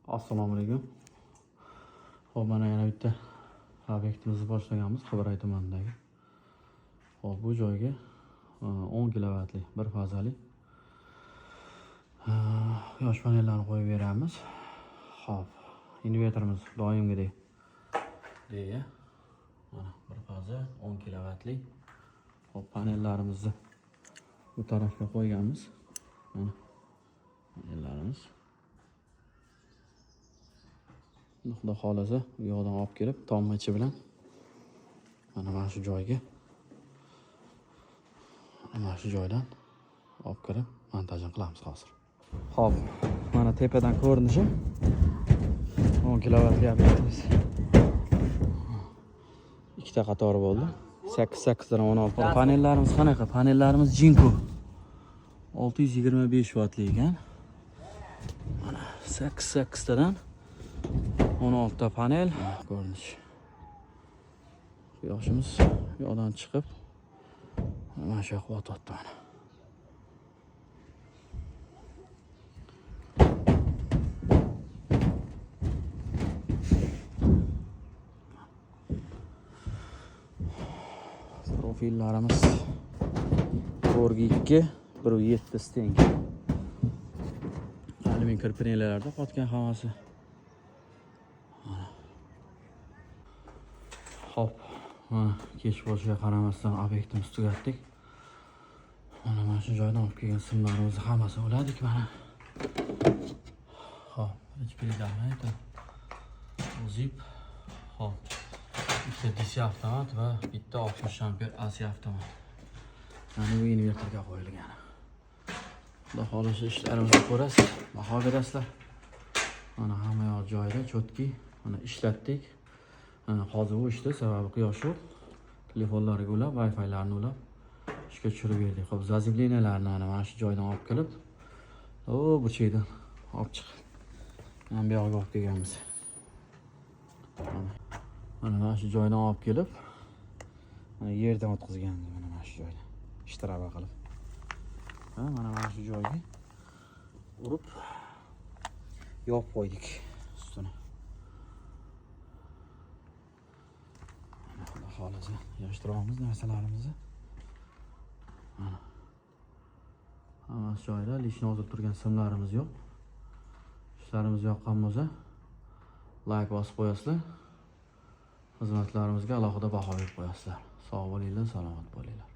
Assalomu alaykum. Xo'p, mana yana bitta obyektimizni boshlaganmiz Qibray tumanidagi. Xo'p, bu joyga 10 kilovatli bir fazali quyosh panellarini qo'yib beramiz. Xo'p, invertorimiz doimgidek deya. Mana bir faza 10 kilovatli. Xo'p, panellarimizni bu tarafga qo'yganmiz. Mana panellarimiz. Xudo xohlasa u yoqdan olib kelib tomma ichi bilan mana shu joyga, mana shu joydan olib kirib montajini qilamiz hozir. Xo'p, mana tepadan ko'rinishi 10 kilovatli obyektimiz. Ikkita qatori bo'ldi. 8 8 dan 16. Panellarimiz qanaqa? Panellarimiz Jinko 625 vatli ekan. Mana 8 8 dan 16 ta panel ko'rinish. Quyoshimiz bu yoqdan chiqib mana shu yoqqa botyapti mana. Profillarimiz 4 ga 2, 1.7 stenka. Alyumin kirpinlarda qotgan hammasi. Xo'p, mana kech bo'lishiga qaramasdan obyektimizni tugatdik. Mana shu joydan olib kelgan simlarimizni hammasini uladik mana. Xo'p, birinchi предохранитель Uzip. Xo'p, ikkita DC avtomat va bitta 60 amper AC avtomat. Mana bu invertorga qo'yilgan. Xudo xohlasa ishlarimizni ko'rasiz, baho berasizlar. Mana hamma yoq joyida, чётки. Mana ishlatdik. Mana hozir u ishda, sababi quyosh yo'q. Telefonlarga ulab, Wi-Fi'larni ulab ishga tushirib berdik. Xo'p, заземления larni mana shu joydan olib kelib, o burchakdan olib chiqib, mana bu yoqqa olib kelganmiz. Mana shu joydan olib kelib, mana yerdan o'tkazganmiz mana shu joydan. Ishtiraba qilib. Ha, mana shu joyga urib yopib qo'ydik ustini. Mana xudo xohlasa yig'ishtiramiz narsalarimizni. Mana. Hammasi joyida, лишний yozib turgan simlarimiz yo'q. Ishlarimiz yoqqan bo'lsa, layk bosib qo'yasizlar. Xizmatlarimizga alohida baho berib qo'yasizlar. Sog' bo'linglar, salomat bo'linglar.